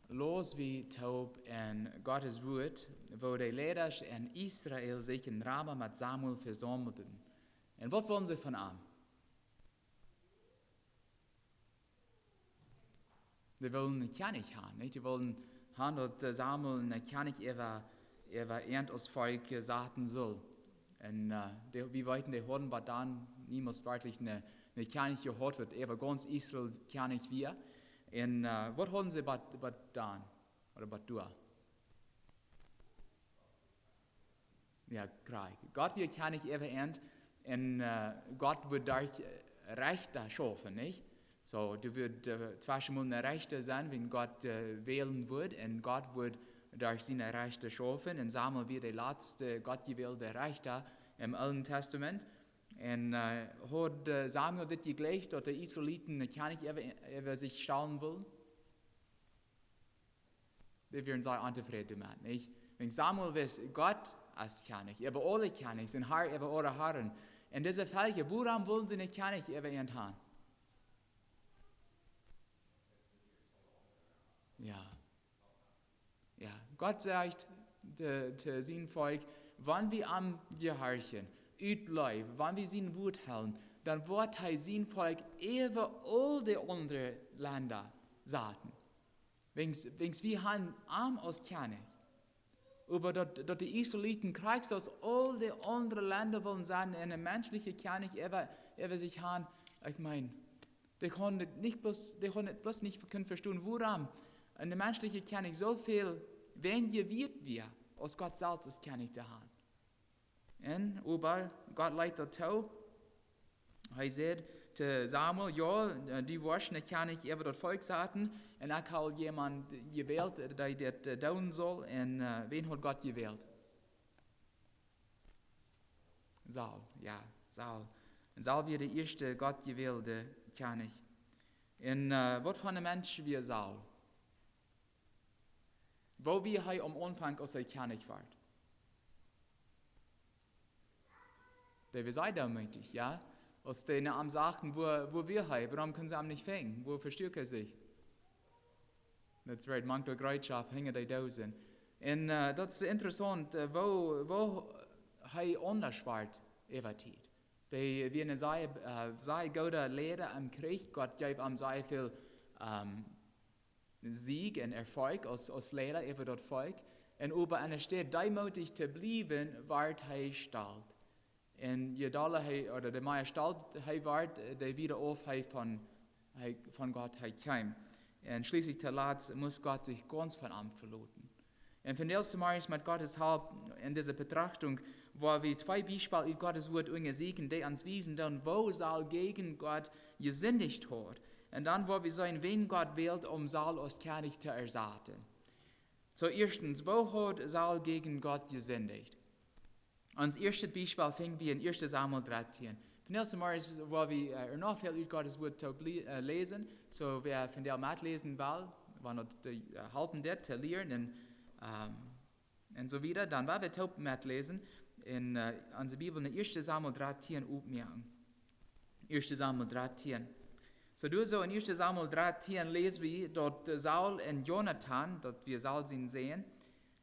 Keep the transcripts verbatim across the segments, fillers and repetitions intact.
Läs wie toop en Gott sien Wort, woo de Leidasch en Israel sikj en Rama met Samuel vesaumelden. Un waut wullen see von am? See wullen eenen Kjennich haben, nich? See wullen haben, daut, äh, Samuel eenen Kjennich äwa, äwa äant aus Volkj, äh, saten sull. Un, äh, dee, wie weeten, dee hauden bat dan niemols werkjlich eenen, eenen Kjennich jehaut, waut äwa gaunz Israel Kjennich wia. Un, äh, waut hauden see bat, bat dan? Ooda bat doa? Jo, krakjt. Gott wia Kjennich äwa äant. Un, äh, Gott wudd derch, äh, Rechta schaufen, nich? Soo, doa wudd, äh, tweschenmol een Rechta sennen, wan Gott, äh, wälen wudd. Un Gott wudd derch siene Rechta schaufen. Un Samuel wia de latste Gott jewälde Rechta em Oolen Tastament. Un, äh, haud, äh, Samuel dit jejleeft, daut de Israeliten eenen Kjennich äwa, äwa sikj stalen wullen? Dee wieren sea ontofräd doamet, nich? Wan Samuel wist, Gott es Kjennich äwa aule Kjennichs un Har äwa aule Haren. Un dise Velkja, wuarom wullen see eenen Kjennich äwa äant haben? Jo. Jo, Gott sajcht to, to sien Volkj, wan wie am jehorchen, ut Leew, wan wie sien Wort hoolen, dan woat hee sien Volkj äwa aul de aundre Lenda saten. Wäajens, wäajens wie haben am aus Kjennich. Oba daut, daut de Israeliten krakjt aus aul de aundre Lenda wullen sennen un eenen menschlichen Kjennich äwa, äwa sikj haben, ekj meen, dee kunnen daut nich bloos, dee kunnen daut bloos nich kunnen vestonen, wuarom een menschlicha Kjennich soo väl weinja wieet wia, aus Gott selfst aus Kjennich to haben. Un, oba Gott leet daut too. Hee säd to Samuel, jo, äh, du woascht eenen Kjennich äwa daut Volkj saten, un ekj hab jemaunt jewält, äh, dee dit, äh, doonen saul, un, äh, wäm haud Gott jewält? Saul, jo, Saul. Un Saul wia de ieeschte Gott jewälde Kjennich. Un, äh, waut fa een Mensch wia Saul? Woo wia hee aum Aunfank, aus hee Kjennich wort? Dee wia sea deemootich, jo? Aus dee no am sochten, wua, wua wia hee? Wuarom kunnen see am nich finjen? Wua vestuak hee sikj? That's right, mank de Jereetschoft, hinja de Doosen. Un, äh, daut es interessaunt, äh, woo, woo hee aundasch wort äwa Tiet. Dee wia een sea, äh, sea gooda Leida em Kjrich. Gott jeef am sea väl, ähm, Sieg un Erfolg aus, aus Leida äwa daut Volkj. Un oba enne Städ deemootich to bliewen, wort hee stolt. Un je dolla hee, ooda je mea stolt hee wort, je wieda auf hee von, hee von Gott hee kjeem. Un schlieslich to latst must Gott sikj gaunz von am veloten. Un vondoag zemorjes met Gott siene Help en dise Betrachtunk, woa wie twee Biespels ut Gott sien Wort unjasieekjen, dee ons wiesen doonen, woo Saul jäajen Gott jesindicht haud. Un dan woa wie seenen, wäm Gott wält, om Saul aus Kjennich to ersaten. Soo, ieeschtens, woo haud Saul jäajen Gott jesindicht? Ons ieeschtet Biespel finj wie en ieeschte Samuel dartieen. Vondoag zemorjes woa wie, äh, noch väl ut Gott sien Wort to blie-, äh, läsen. Soo, wäa vondoag metläsen well, wan daut, äh, halpen deit to lieren un, ähm, un soo wieda, dan woa wie toop metläsen un, äh, onse Bibel en ieeschte Samuel dartieen opmoaken. Ieeschte Samuel dartieen. Soo, doa soo en ieeschte Samuel dartieen läs wie, daut, äh, Saul un Jonatan, daut wia Saul sien Sän,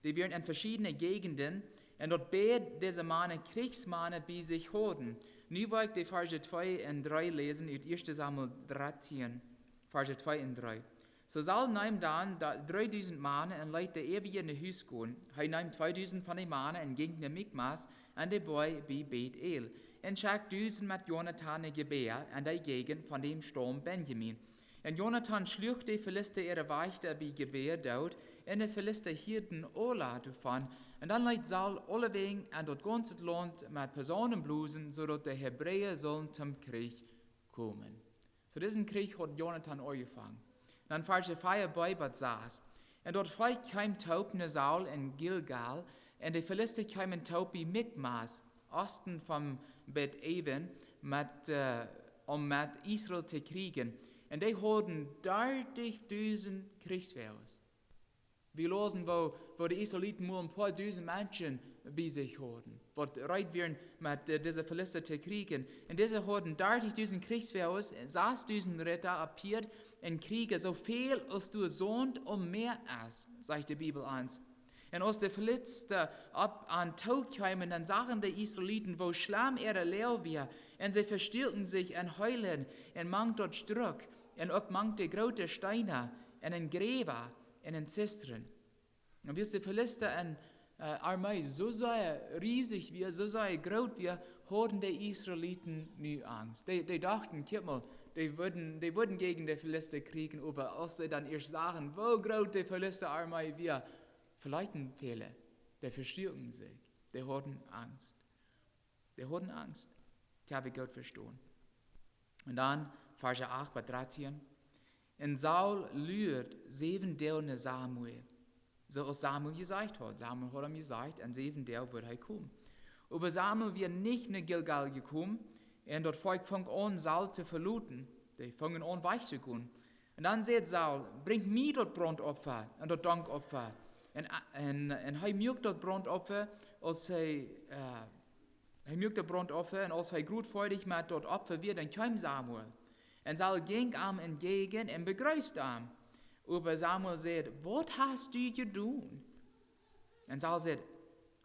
dee wieren en veschiedne Jäajenden, un daut beid dise Mana Kjrichsmana bie sikj hauden. Nu well ekj de Varsch twee un dree läsen ut ieeschte Samuel dartieen, Varsch twee un dree. Soo Saul neem dan da-, dreedusent Mana un leet de äwaje no Hus gonen. Hee neem tweedusent von de Mana un jinkj no Mikmas aun de Boaj bie Bet-El, un schekjt dusent met Jonatan no Gibea en de Jäajent von däm Staum Benjamin. Un Jonatan schluach de Filista äare Wajchta bie Gibea doot, un de Filista hieeden aula doavon. Un dan leet Saul aulewäajen en daut gaunze Launt met Posaunen blosen, soo daut de Hebräa sullen toom Kjrich komen. Soo, disen Kjrich haud Jonatan aunjefongen. Dan Varsch vea bat sas. Un daut Volkj kjeem toop no Saul en Gilgal, un de Filista kjeemen toop bie Mikmas, Oosten von Bet-Aven, met, äh, om met Israel to kjrieejen. Un dee hauden dartichdusent Kjrichswoages. Wie läsen, woo, woo de Israeliten mau een poa dusent Menschen bie sikj hauden, waut reed wieren met, äh, dise Filista to kjrieejen. Un dise hauden dartichdusent Kjrichswoages, sasdusent Ritta opp Pieed un kjrieen soo väl aus doa Saunt aum Mäa es, sajcht de Bibel ons. Un aus de Filista opp an too kjeemen, dan sagen de Israeliten, woo schlemm äare Loag wia, un see vestuaken sikj en Heelen un mank daut Struck un uk mank de groote Steena un en Jrääwa un en Zistren. Un wiels de Filista äare, äh, Armee soo sea riesich wia, soo sea groot wia, hauden de Israeliten nu Angst. Dee, dee dochten, kjikj mol, dee wudden, dee wudden jäajen de Filista kjrieen, oba aus see dan ieescht sagen, woo groot de Filista Armee wia, veleicht en väle, dee vestuaken sikj, dee hauden Angst. Dee hauden Angst. Dee hab ekj goot vestonen. Un dan, Varsch acht bat dartieen. Un Saul luad säwen Doag no Samuel, soo aus Samuel jesajcht haud. Samuel haud am jesajcht, en säwen Doag wudd hee komen. Oba Samuel wia nich no Gilgal jekomen, un daut Volkj funk aun, Saul to veloten. Dee fungen aun, wajch to gonen. Un dan säd Saul: Brinjt mie daut Brauntopfa un daut Dankopfa. Un, un, un hee muak daut Brauntopfa, aus hee, äh, hee muak daut Brauntopfa, un aus hee grod foadich met daut Opfa wia, dan kjeem Samuel. Un Saul jinkj am entjäajen un bejreesd am. Oba Samuel säd: Waut hast du jedonen? Un Saul säd: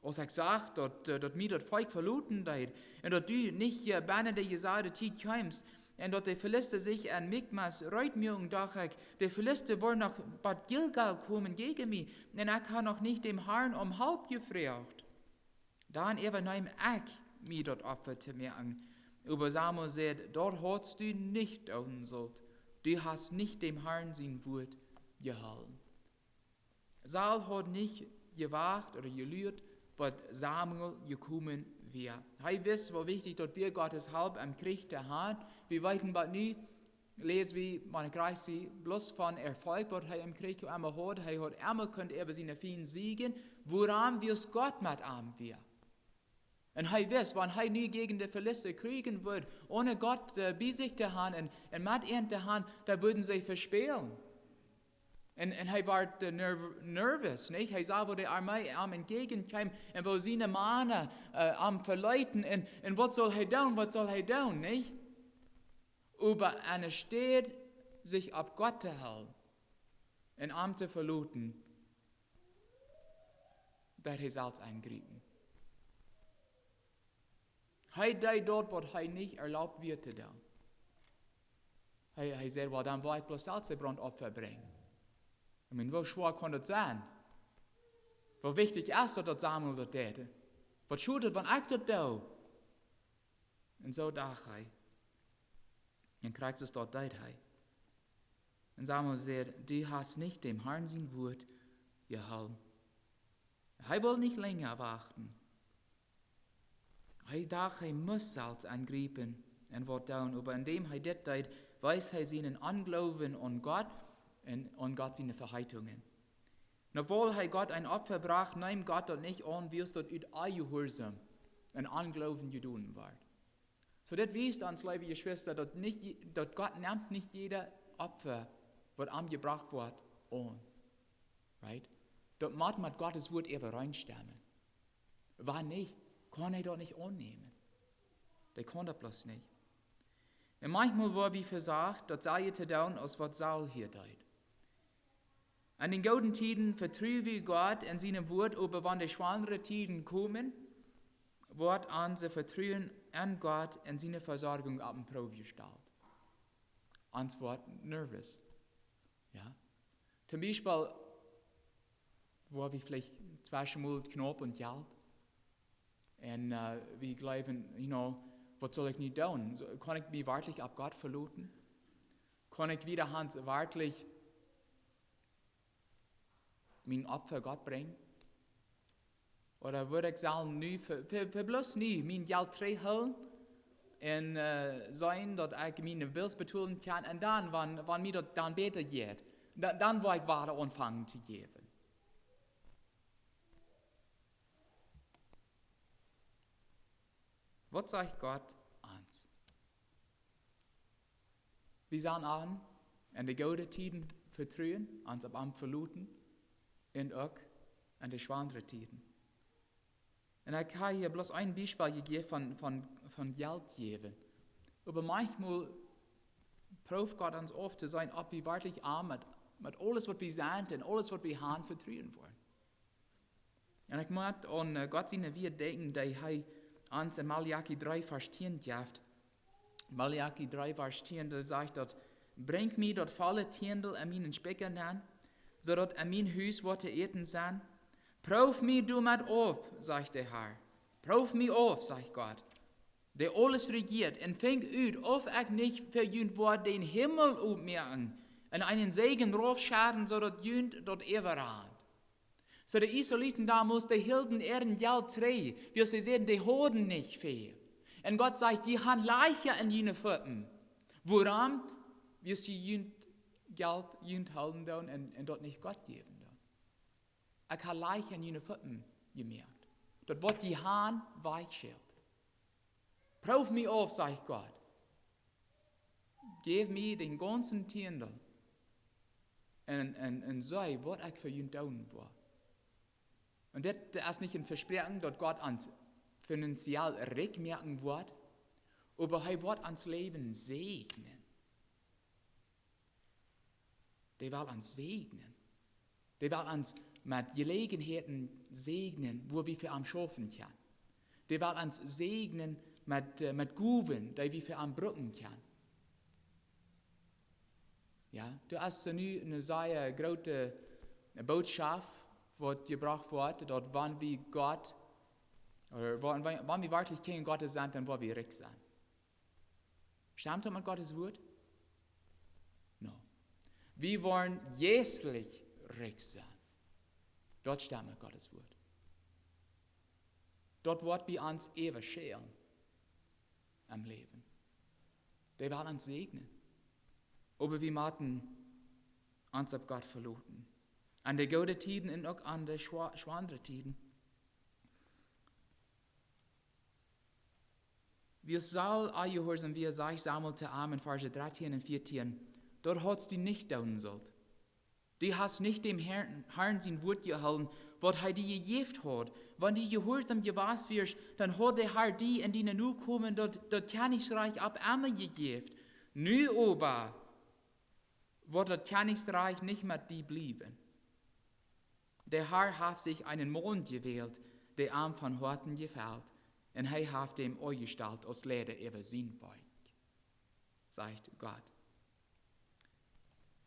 Aus ekj sach, daut, äh, daut mie daut Volkj veloten deed, un daut du nich, äh, bennen de jesajde Tiet kjeemst, un daut de Filista sikj en Mikmas reed muaken, docht ekj, de Filista woaren noch bat Gilgal komen jäajen mie, un ekj hab noch nich däm Harn om Help jefroacht. Dan äwaneem ekj mie daut Opfa to moaken. Oba Samuel säd: Daut haudst du nich doonen sult. Du hast nich däm Harn sien Wuat jehoolen. Saul haud nich jewacht ooda jeluat, bat Samuel jekomen wia. Hee wist, woo wichtich daut wia, Gott siene Help em Kjrich to han. Wie weeten, waut nu, läs wie, wan ekj rajcht sie, bloos von Erfolg, waut hee em Kjrich emma haud. Hee haud emma kunt äwa siene Fiend siegen. Wuarom? Wiels Gott met am wia. Un hee wist, wan hee nu jäajen de Filista kjrieen wudd, onen Gott, äh, bie sikj to han un, un met an to han, dan wudden see vespälen. Un, un hee wort, äh, nerv-, nervous, nich? Hee sach, woo de Armee am entjäajen kjeem un woo siene Mana, äh, am veleeten. Un, un waut sull hee doonen? Waut sull hee doonen, nich? Oba enne Städ sikj opp Gott to hoolen un am to veloten, deed hee selfst enjriepen. Hee deed daut, waut hee nich erlaubt wia to doonen. Hee, hee säd: Well, dan woa ekj bloos selfst daut Brauntopfa brinjen. I mean, woo schwoa kaun daut sennen? Woo wichtich es daut, daut Samuel daut deed? Waut schot daut, wan ekj daut doo? Un soo docht hee. Un krakjt soo deed hee. Un Samuel säd: Du hast nich däm Harn sien Wuat jehoolen. Hee wull nich lenja wachten. Hee docht, hee must selfst enjriepen un waut doonen. Oba endäm hee dit deed, wees hee sienen Onjloowen aun Gott un aun Gott siene Veheitungen. Un obwohl hee Gott een Opfa brocht, neem Gott daut nich aun, wiels daut ut Onjehuarsaum un Onjloowen jedonen wort. Soo, dit wiest ons, leewe Jeschwista, daut nich je-, daut Gott nemt nich jieda Opfa, waut am jebrocht woat, aun. Right? Daut mott met Gott sien Wuat äwareenstemmen. Wan nich, kaun hee daut nich aunnämen. Dee kaun daut bloos nich. Un maunchmol woa wie vesocht, daut selwje to doonen, aus waut Saul hia deed. En de gooden Tieden vetru wie Gott un sien Wuat, oba wan de schwoare Tieden komen, woat ons Vetruen en Gott un siene Vesorjunk opp eene Proow jestalt. Ons woat nervous. Jo? Toom Biespel, woo wie veleicht tweschenmol knaup aun Jelt. Un, äh, wie jleewen, you know, waut saul ekj nu doonen? Soo, kaun ekj mie werkjlich opp Gott veloten? Kaun ekj wada han werkjlich mien Opfa Gott brinjen? Ooda wudd ekj sellen nu fa, fa, fa bloos nu mien Jelt trigjhoolen un, äh, seenen, daut ekj miene Bills betolen kaun, un dan, wan, wan mie daut dan bäta jeit, dan, dan woa ekj wada aunfangen to jäwen. Waut sajcht Gott ons? Wie sellen am en de goode Tieden vetruen, ons opp am veloten, un uk en de schwoare Tieden. Un ekj hab hia bloos een Biespel jejäft von, von, von Jelt jäwen. Oba maunchmol Prooft Gott ons auf to seenen, auf wie werkjlich am met, met aules waut wie sent un aules waut wie haben vetruen wellen. Un ekj mott aun, äh, Gott siene Wieed denkjen, dee hee ons en Maleachi dree Varsch tieen jeft. Maleachi dree Varsch tieen, doa sajcht daut: "Brinjt mie daut volle Tiendel en mienen Spikja nenn, soo daut en mien Hus waut to äten es. Prooft mie doamet auf", sajcht de Herr. "Prooft mie auf", sajcht Gott, dee aules rejieet, "un finjt ut, auf ekj nich fa junt woa dän Himmel opmoaken un eenen Säajen raufschedden, soo daut junt daut äwarant." Soo de Israeliten donmols, dee hilden äa Jelt trigj, wiels see säden, dee hauden nich väl. Un Gott sajcht: "Jie han Lajcha en june Foten." Wuarom? Wiels jie junt Jelt, junt hoolen doonen un, un daut nich Gott jäwen doonen. "Ekj ha Lajcha en june Foten jemoakt. Daut waut jie han, wajchschält. Prooft mie auf", sajcht Gott. "Jäft mie dän gaunzen Tiendel un, un, un seet waut ekj fa junt doonen woa." Un dit es nich een Vespräakjen daut Gott ons finanziell rikj moaken woat, oba hee woat ons Läwen säajnen. Dee well ons säajnen. Dee well ons met Jeläajenheiten säajnen, wua wie fa am schaufen kjennen. Dee well ons säajnen met, äh, met Gowen, dee wie fa am brucken kjennen. Jo, doa es soo nu eene sea groote Bootschoft, waut jebrocht woat, daut wan wie Gott, ooda wan, wan, wan wie werkjlich Kjinja Gottes sent, dan woa wie rikj sennen. Stemt daut met Gottes Wuat? No. Wie woaren jeistlich rikj sennen. Daut stemt met Gottes Wuat. Daut woat bie ons äwaschälen em Läwen. Dee well ons säajnen. Oba wie motten ons opp Gott veloten. Aun de goode Tieden un uk aun de schwa-, schwoare Tieden. Wiels Saul onjehuarsaum wia, sajcht Samuel to am en Varsch dartieen un vieetieen: "Daut haudst du nich doonen sult. Du hast nich däm Herrn, Herrn sien Wuat jehoolen, waut hee die jejäft haud. Wan du jehuarsaum jewast wiascht, dan haud de Herr die un diene Nokomen daut, daut Kjennichrikj opp emma jejäft. Nu oba woat daut Kjennichrikj nich met die bliewen. De Herr haft sikj eenen Maun jewält, dee am von Hoaten jefelt, un hee haft am aunjestalt aus Leida äwa sien Volkj", sajcht Gott.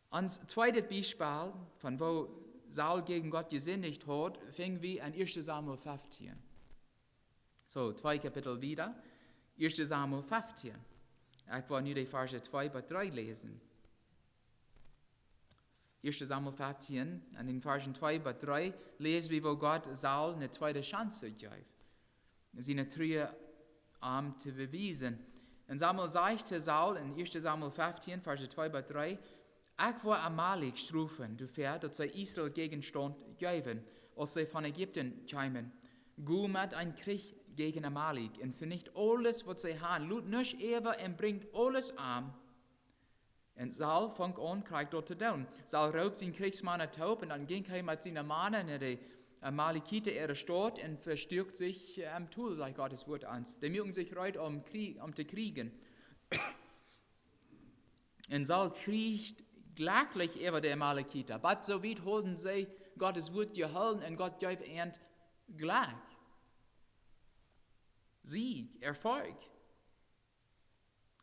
Ons tweedet Biespel von woo Saul jäajen Gott jesindicht haud, finj wie en ieeschte Samuel fieftieen. Soo, twee Kapitel wieda, ieeschte Samuel fieftieen. Ekj well nu de Varsch twee bat dree läsen. Ieeschte Samuel fieftieen, en dän Varsch twee bat dree, läs wie, woo Gott Saul eene tweede Chance jeef, siene Tru am to bewiesen. Un Samuel sajcht to Saul en ieeschte Samuel fieftieen, Varsch twee bat dree: "Ekj woa Amalek strofen, doafäa daut see Israel Jäajenstaunt jeewen, aus see von Ägipten kjeemen. Go met een Kjrich jäajen Amalek un venicht aules waut see han. Lot nuscht äwa un brinjt aules om." Un Saul funk aun, krakjt daut to doonen. Saul roopt siene Kjrichsmaun toop un dan jinkj hee met siene Mana no de Amalekita äare Staut un vestuak sikj, äh, em Tol, sajcht Gottes Wuat ons. Dee muaken sikj reed om Kjrie-, om to kjrieejen. Un Saul kjrieech jlekjlich äwa de Amalekita. Bat soo wiet hauden see Gottes Wuat jehoolen un Gott jeef an Jlekj. Sieg, Erfolg.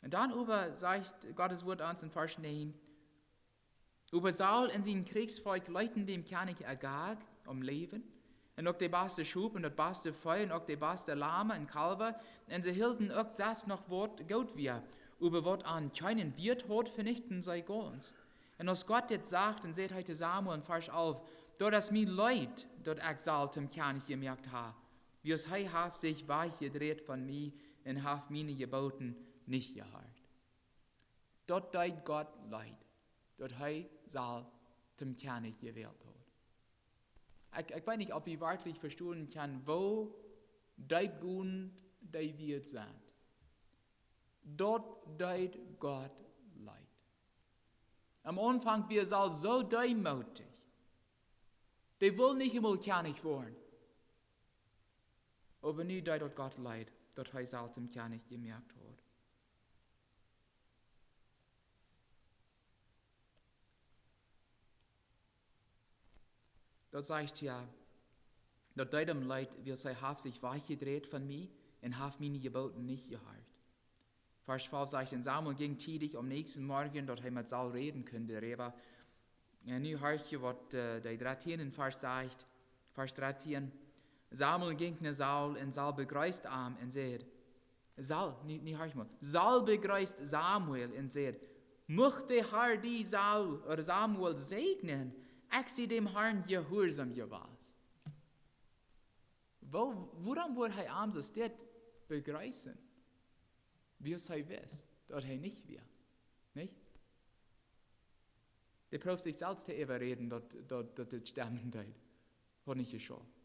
Un dan oba sajcht Gottes Wuat ons en Varsch näajen: "Oba Saul un sien Kjrichsvolkj leeten däm Kjennich Agag om Läwen, un uk de baste Schop un daut baste Vee un uk de baste Lama un Kalwa, un see hilden uk sest noch waut goot wia, oba waut aun kjeenen Wieet haud, venichten see gaunz. Un aus Gott dit sach, dan säd hee to Samuel en Varsch alf: Daut es mie leet, daut ekj Saul toom Kjennich jemoakt hab, wiels hee haft sikj wajchjedreit von mie un haft miene Jeboten nich jehieet." Daut deed Gott leet, daut hee Saul toom Kjennich jewält haud. Ekj, ekj weet nich, auf wie werkjlich vestonen kjennen, woo deepgronich dee Wieed sent. Daut deed Gott leet. Aum Aunfank wia Saul soo deemootich. Dee wull nich emol Kjennich woaren. Oba nu deed daut Gott leet, daut hee Saul toom Kjennich jemoakt haud. Daut sajcht hia, daut deed am leet, wiels hee haft sikj wajchjedreit von mie un haft miene Jeboten nich jehorcht. Varsch twalf sajcht: Un Samuel jinkj tiedich aum näakjsten Morjen, daut hee met Saul räden kunn doaräwa. Un nu horcht, waut, äh, de dartieen Varsch sajcht. Varsch dartieen: Samuel jinkj no Saul, un Saul bejreest am un säd, Saul, nu, nu horcht mol. Saul bejreest Samuel un säd: Mucht de Har die, Saul, ooda Samuel, säajnen. Ekj sie däm Harn jehuarsom jewast. Woo-, wuarom wudd hee am soo dit bejreessen? Wiels hee wist, daut hee nich wia. Nich? Dee proowd sikj selfst to äwaräden, daut, daut, daut dit stemmen deed. Haud nich jeschauft.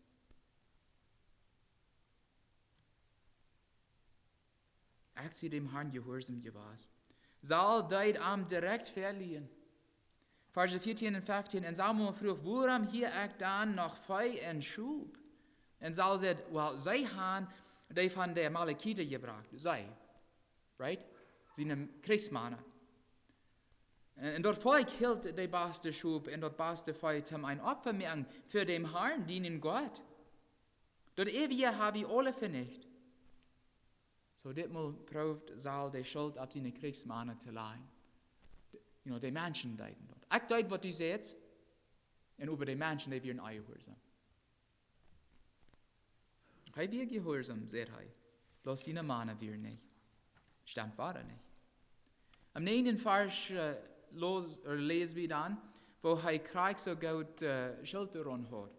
Ekj sie däm Harn jehuarsom jewast. Saul deed am direkt veleajen. Varsch vieetieen un feftieen: Un Samuel fruach: Wuarom hia ekj dan noch Vee un Schop? Un Saul säd: Well, see han dee von de Amalekita jebrocht. See, right? Siene Kjrichsmana. Un, un daut Volkj hilt de baste Schop un daut baste Vee toom een Opfa moaken fa däm Harn, dienen Gott. Daut äwje ha wie aule venicht. Soo, ditmol proowd Saul de Schult opp siene Kjrichsmana to lajen. De, you know, de Menschen deeden daut. Ekj deed, waut du sädst, un äwa de Menschen, dee wieren onjehuarsom. Hee wia jehuarsom, säd hee. Bloos siene Mana wieren nich. Stemt wada nich. Aum näajenden Varsch, äh, los, äh, läs wie dan, woo hee krakjt soo goot, äh, Schult doaraun haud.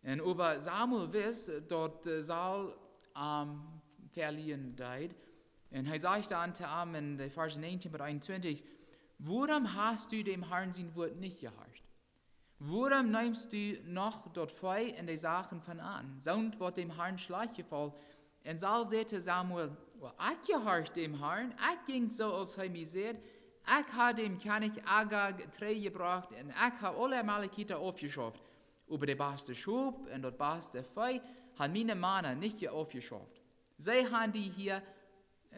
Un oba Samuel wist, daut, äh, Saul am veleajen deed. Un hee sajcht dan to am en de Varsch näajentieen bat eenuntwintich: Wuarom hast du däm Harn sien Wuat nich jehorcht? Wuarom neemst du noch daut Vee un de Sachen von an? Soont, waut däm Harn schlajcht jefoll. Un Saul säd to Samuel: Well, ekj jehorcht däm Harn, ekj jinkj soo aus hee mie säd, ekj ha däm Kjennich Agag trigjjebrocht un ekj ha aule Amalekita aufjeschauft. Oba de baste Schop un daut baste Vee han miene Mana nich je-, aufjeschauft. See han dee hia,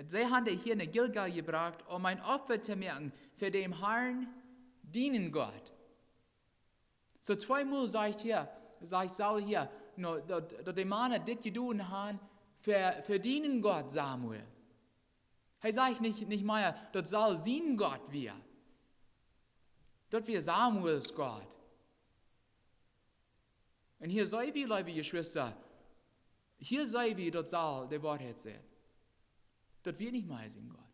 see han dee hia no Gilgal jebrocht, om een Opfa to moaken fa däm Harn, dienen Gott. Soo tweemol sajcht hia, sajcht Saul hia, no, daut, daut de Mana dit jedonen han fa, fa dienen Gott, Samuel. Hee sajcht nich, nich mea, daut Saul sien Gott wia. Daut wia Samuels Gott. Un hia see wie, leewe Jeschwista, hia see wie, daut Saul de Woarheit säd. Daut wia nich mea sien Gott.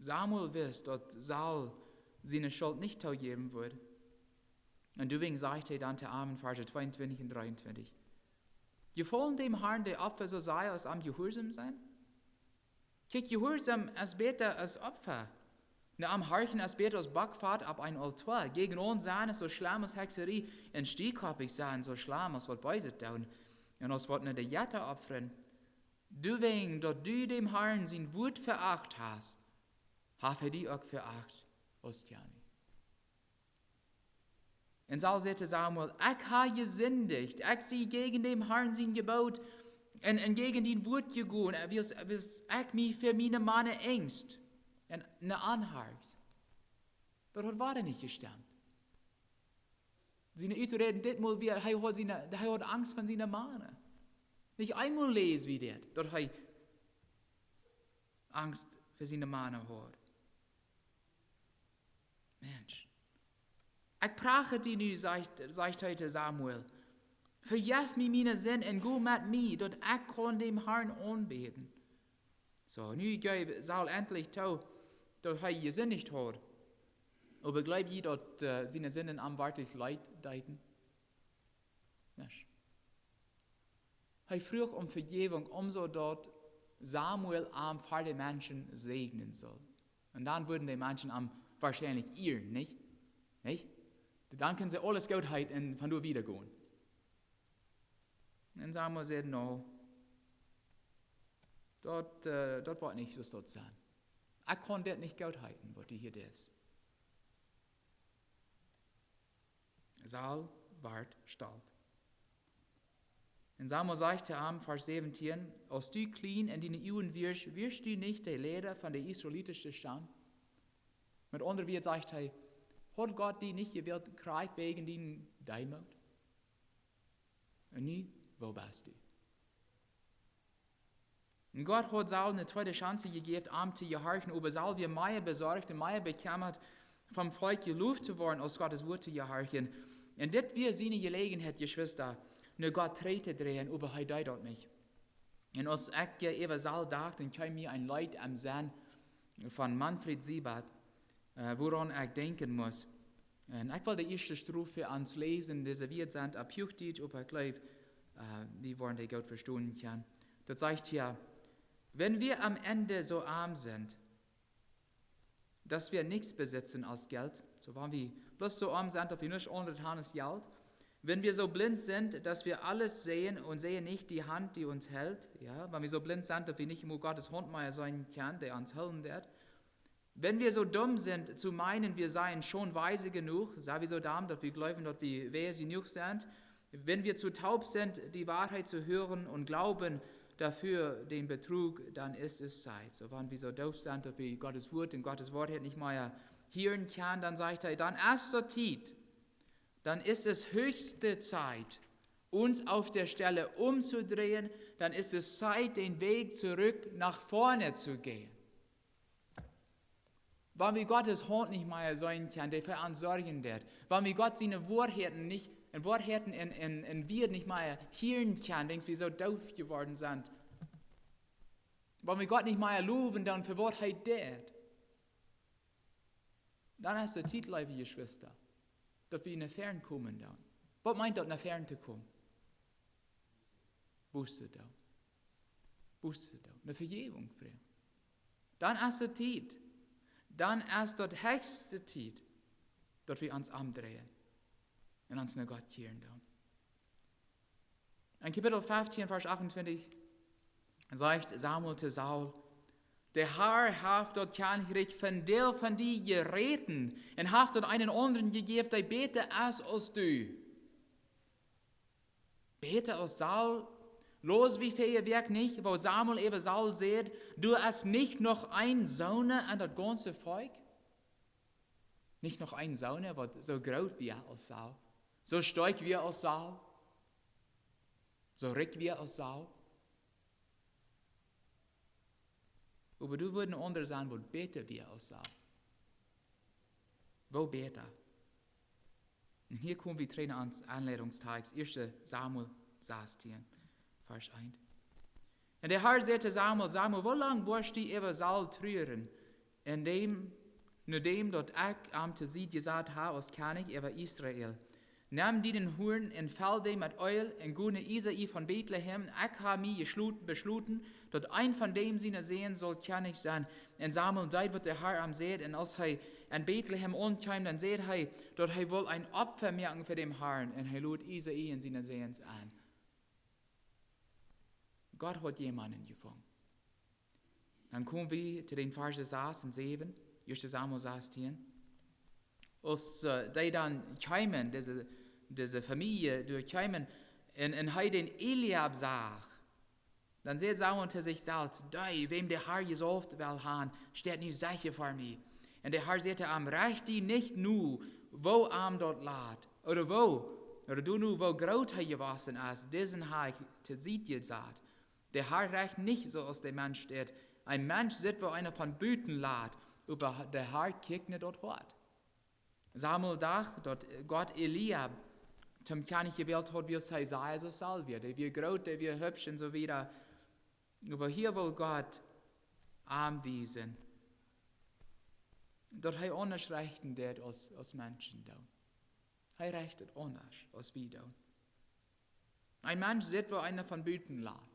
Samuel wist, daut Saul siene Schult nich toojäwen wudd. Un doawäajen sajcht hee dan to am en Varsch tweeuntwintich un dreeuntwintich: Jefolen däm Harn de Opfa soo sea aus am jehuarsom sennen? Kjikj, Jehuarsom es bäta aus Opfa. No am horchen es bäta aus Bockfat opp een Aultoa. Jäajenaun sennen es soo schlemm aus Hekjserie, un stiekoppich sennen soo schlemm aus waut Beeset doonen, un aus waut no de Jetta opfren. Doawäajen daut du däm Harn sien Wuat veacht hast, haft hee die uk veacht aus Kjennich. Un Saul säd to Samuel: Ekj ha jesindicht, ekj sie jäajen däm Harn sien Jeboot un, un jäajen dien Wuat jegonen, wiels, wiels ekj mie fa miene Mana angst un ne Aunhorch. Daut haud wada nich jestemt. Siene Uträd ditmol wia, hee haud siene, hee haud Angst von siene Mana. Nich eemol läs wie dit, daut hee Angst fa siene Mana haud. Mensch. Ekj prach die nu, sajcht, sajcht hee to Samuel. Vejeff mie miene Sind un go met mie, daut ekj kaun däm Harn aunbäden. Soo, nu jeef Saul entlich too, daut hee jesindicht haud. Oba jleew jie, daut, äh, siene Sinden am werkjlich leet deeden? Nich. Hee fruach om Vejäwunk, om soo daut Samuel am ver de Menschen säajnen sull. Un dan wudden de Menschen am woarschienlich ieren, nich? Nich? Dan kunnen see aules goot heeten un von doa wieda gonen. Un Samuel säd: No, daut, äh, daut woat nich soo daut sennen. Ekj kaun dit nich goot heeten, waut du hia deist. Saul wort stolt. Un Samuel sajcht to am, Varsch säwentieen: "Aus du kjlien en diene Uagen wieescht, wieescht du nich de Leida von de israelitische Stamm?" Met aundre Wieed sajcht hee: "Haud Gott die nich jewält krakjt wäajen dienen Deemoot? Un nu, woo best du?" Un Gott haud Saul eene tweede Chance jejäft, am to jehorchen, oba Saul wia mea besorcht un mea bekjemmat, vom Volkj jeloft to woaren, aus Gott sien Wuat to jehorchen. Un dit wia siene Jeläajenheit, Jeschwista, no Gott trigj to dreien, oba hee deed daut nich. Un aus ekj äwa Saul docht, dan kjeem mie een Leet em Senn von Manfred Siebert, äh, wuaraun ekj denkjen mott. Un ekj well de ieeschte Strof fa ons läsen, dise Wieed sent opp Huachdietsch, oba ekj jleew, äh, wie woaren dee goot vestonen kjennen. Daut sajcht hia: "Wenn wir am Ende so arm sind, dass wir nichts besitzen als Geld", soo wan wie bloos soo oam sent, daut wie nuscht aundret han aus Jelt. "Wenn wir so blind sind, dass wir alles sehen und sehen nicht die Hand, die uns hält", jo, wan wie soo blint sent, daut wie nich mol Gott siene Haunt mea seenen kjennen, dee ons hoolen deit. "Wenn wir so dumm sind, zu meinen, wir seien schon weise genug", sent wie soo domm, daut wie jleewen, daut wie wies jenuach sent? "Wenn wir zu taub sind, die Wahrheit zu hören und glauben dafür den Betrug, dann ist es Zeit." Soo wan wie soo doof sent, daut wie Gott sien Wuat un Gott siene Woarheit nich mea hieren kjennen, dan sajcht hee: "Dann ist so Tiet, dann ist es höchste Zeit, uns auf der Stelle umzudrehen, dann ist es Zeit, den Weg zurück nach vorne zu gehen." Wan wie Gott siene Haunt nich mea seenen kjennen, dee fa ons sorjen deit, wan wie Gott siene Woarheiten nich, un Woarheiten un, un, un Wieed nich mea hieren kjennen, wiels wie soo doof jeworden sent, wan wie Gott nich mea lowen doonen fa waut hee deit, dan es de Tiet, leewe Jeschwista, daut wie no väaren komen doonen. Waut meent daut, no väaren to komen? Buße doonen. Buße doonen. Eene Vejäwunk froagen. Dan es de Tiet. Dan es daut hechste Tiet, daut wie ons omdreien un ons no Gott kjieren doonen. En Kapitel feftieen, Varsch achtuntwintich, sajcht Samuel to Saul: "De Herr haft daut Kjennichrikj von die, von die jeräten un haft daut eenen aundren jejäft, dee bäta es aus du." Bäta aus Saul? Läs wie väl Wäakj nich, woo Samuel äwa Saul säd: "Du hast nicht noch een Sohn en daut gaunze Volkj?" Nich noch een Sohn, waut soo groot wia aus Saul, soo stoakj wia aus Saul, soo rikj wia aus Saul. Oba doa wudd een aundra sennen, waut bäta wia aus Saul. Woo bäta? Un hia komen wie trigj no ons Aunleitungstext, ieeschte Samuel sastieen, Varsch eent. Un de Herr säd to Samuel: "Samuel, woo lang woascht du äwa Saul truren, en däm, no däm daut ekj am to Sied jesat hab aus Kjennich äwa Israel? Nem dienen Huarn un fell dän met Eel un go no Isai von Betlehem. Ekj hab mie jeschloten, beschloten, daut eena von däm siene Säns saul Kjennich sennen." Un Samuel deed, waut de Herr am säd. Un aus hee en Betlehem aunkjeem, dan säd hee, daut hee wull een Opfa moaken fa däm Herrn. Un hee lod Isai un siene Säns en. Gott haud jemaunden jefungen. Dan komen wie to dän Varsch sas un säwen, ieeschte Samuel sastieen. Aus, äh, dee dan kjeemen, dise, dise Famielje doa kjeemen, un, un hee dän Eliab sach, dan säd Samuel to sikj selfst: "Dee, wäm de Herr jesaulft well han, steit nu secha ver mie." Un de Herr säd to am: "Recht die nich no, woo am daut lat, ooda woo, ooda doano, woo groot hee jewossen es, disen hab ekj to Sied jesat. De Herr recht nich soo aus de Mensch deit. Een Mensch sitt, woo eena von buten lat, oba de Herr kjikjt no daut Hoat." Samuel docht, daut Gott Eliab toom Kjennich jewält haud, wiels hee sach, aus Saul wia. Dee wia groot, dee wia hübsch un soo wieda. Oba hia wull Gott am wiesen, daut hee aundasch rechten deed aus, aus Menschen doonen. Hee recht aundasch aus wie doonen. Een Mensch sitt, woo eena von buten lat.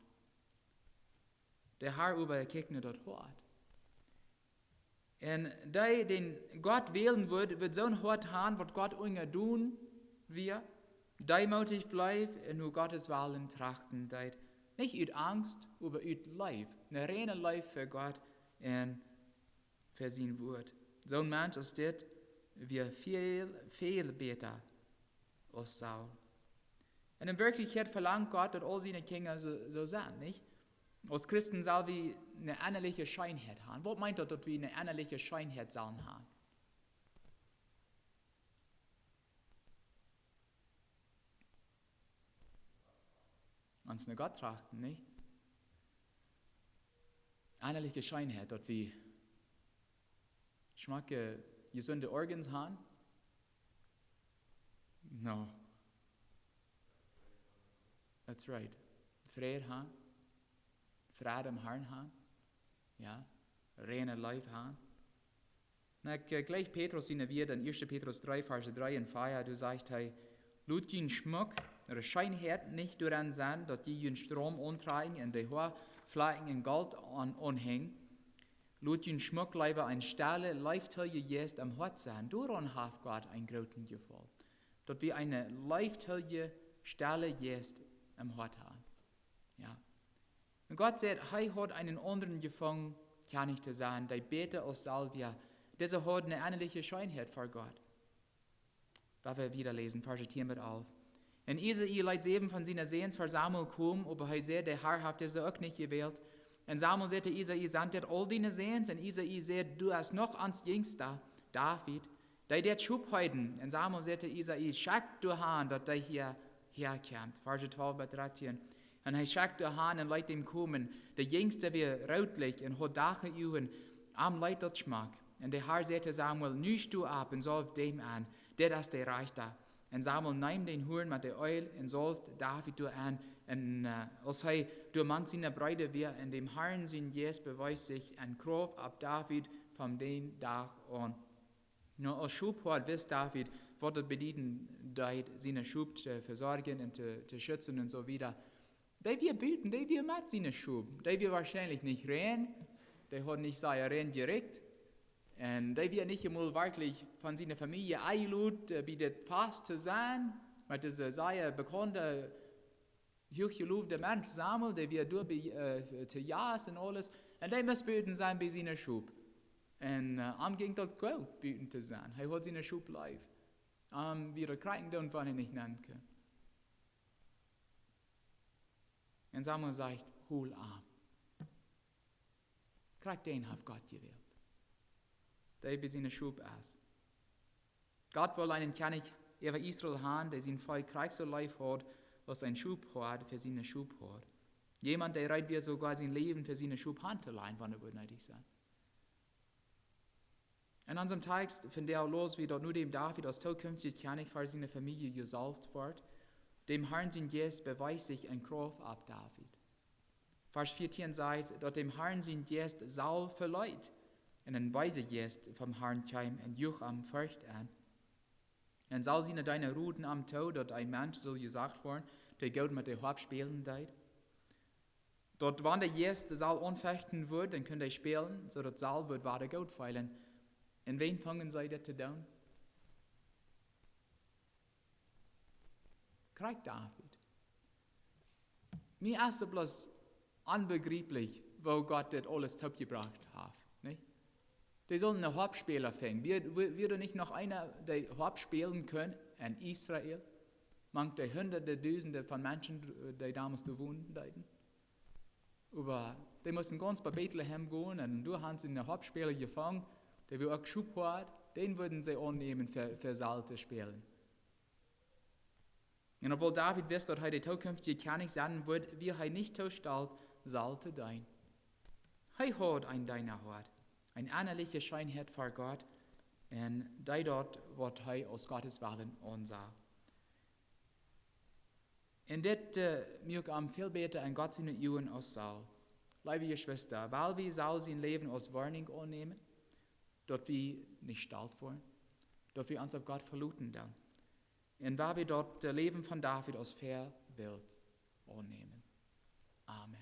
De Herr oba kjikjt no daut Hoat. Un dee, dän Gott wälen wudd, wudd soon Hoat han, waut Gott unjadon wia, deemootich bleef un no Gott sienen Wellen trachten deed. Nich ut Angst, oba ut Leew. Eene reine Leew fa Gott un fa sien Wuat. Soon Mensch aus dit wia väl, väl bäta aus Saul. En Werkjlichkjeit velangt Gott, daut aul siene Kjinja soo, soo sent, nich? Aus Christen sell wie eene ennaliche Scheenheit haben. Waut meent daut, daut wie eene ennaliche Scheenheit sellen haben? Ons no Gott trachten, nich? Ennaliche Scheenheit, daut wie schmocke, jesunde Organs haben? No. That's right. Fräd haben. Fräd em Harn haben. Jo. Reine Leew haben. Na, ekj, äh, jlikj Petrus siene Wieed en ieeschte Petrus dree, Varsch dree un vea, doa sajcht hee: "Lot jun Schmuck, de Scheenheit, nich doaraun sennen, daut jie jun Stroum auntrakjen un de Hoa flakjen en Golt aun, aunhenjen. Lot jun Schmuck leewa een stella, leeftoolja Jeist em Hoat sennen. Doaraun haft Gott een grooten Jefaulen." Daut wie een leeftoolja, stella Jeist em Hoat haben. Jo. Un Gott sajcht, hee haud eenen aundren jefungen, Kjennich to sennen, dee bäta aus Saul wia. Dise haud eene ennaliche Scheenheit ver Gott. Wan wie wieda läsen, Varsch tieen bat alf. Un Isai leet säwen von siene Säns ver Samuel komen, oba hee säd: "De Har haft dise uk nich jewält." Un Samuel säd to Isai: "Sent dit aul diene Säns?" Un Isai säd: "Doa es noch ons Jinjsta, David, dee deit Schop heeden." Un Samuel säd to Isai: "Schekj doa han, daut dee hia, hia kjemt." Varsch twalf bat dartieen. Un hee schekjt doa han un leet däm komen. De Jinjsta wia rootlich un haud dachje Uagen. Am leet daut schmock. Un de Har säd to Samuel: "Nu sto opp un saulw däm aun. Dit es de rajchta." Un Samuel neem dän Huarn met de Eelj un saulwd David doa aun. Un, äh, aus hee doa mank siene Breeda wia, un däm Harn sien Jeist bewees sikj en Krauft opp David von dän Dach aun. Nu, aus Schophoad wist David, waut daut bedieden deed, siene Schop to vesorjen un to, to schutzen un soo wieda. Dee wia buten, dee wia met siene Schop. Dee wia woarschienlich nich rein. Dee haud nich sea rein jerikjt. Un dee wia nich emol werkjlich von siene Famielje enjelot, äh, bie dit Fast to sennen. Met dise sea bekaunde, huachjelowde Mensch Samuel, dee wia doa bie, äh, to Jast un aules. Un dee must buten sennen bie siene Schop. Un, äh, am jinkj daut goot, buten to sennen. Hee haud siene Schop leef. Am wia daut krakjt endoont, wan hee nich nenn kunn. Un Samuel sajcht: "Hol am." Krakjt dän haft Gott jewält, dee bie siene Schop es. Gott wull eenen Kjennich äwa Israel han, dee sien Volkj krakjt soo leef haud, aus een Schophoad fa siene Schop haud. Jemaunt, dee reed wia, soogoa sien Läwen fa siene Schop han to lajen, wan et wudd needich sennen. En onsem Tekjst vondoag läs wie, daut no däm David aus tookjünftja Kjennich fa siene Famielje jesaulft wort, däm Harn sien Jeist bewees sikj en Krauft opp David. Varsch vieetieen sajcht, daut däm Harn sien Jeist Saul veleet un een beesa Jeist vom Harn kjeem un juach am Forcht aun. Un Saul siene Deena roden am too, daut een Mensch sull jesocht woaren, dee goot met de Hoap spälen deed. Daut wan de Jeist Saul aunfechten wudd, dan kunn hee spälen, soo daut Saul wudd wada goot feelen. Un wan fungen see dit to doonen? Krakjt David. Mie es et bloos onbegrieplich, woo Gott dit aules toopjebrocht haft, nich? Dee sullen eenen Hoapspäla finjen. Wia, wia, wia doa nich noch eena, dee Hoap spälen kunn en Israel? Mank de hundade, dusende von Menschen, dee domols doa wonen deeden. Oba dee musten gaunz bat Betlehem gonen un doa han see eenen Hoapspäla jefungen, dee wia uk Schophoad, dän wudden see aunnämen fa, fa Saul to spälen. Un opwoll David wist, daut hee de tookjünftja Kjennich sennen wudd, wia hee nich too stolt, Saul to deenen. Hee haud een Deenahoat, eene ennaliche Scheenheit ver Gott, un deed daut, waut hee aus Gott sien Wellen aunsach. Un dit, äh, muak am väl bäta en Gott siene Uagen aus Saul. Leewe Jeschwista, well wie Saul sien Läwen aus Woarnunk aunnämen, daut wie nich stolt woaren, daut wie ons opp Gott veloten doonen. Un well wie daut, äh, Läwen von David aus Väabilt aunnämen. Amen.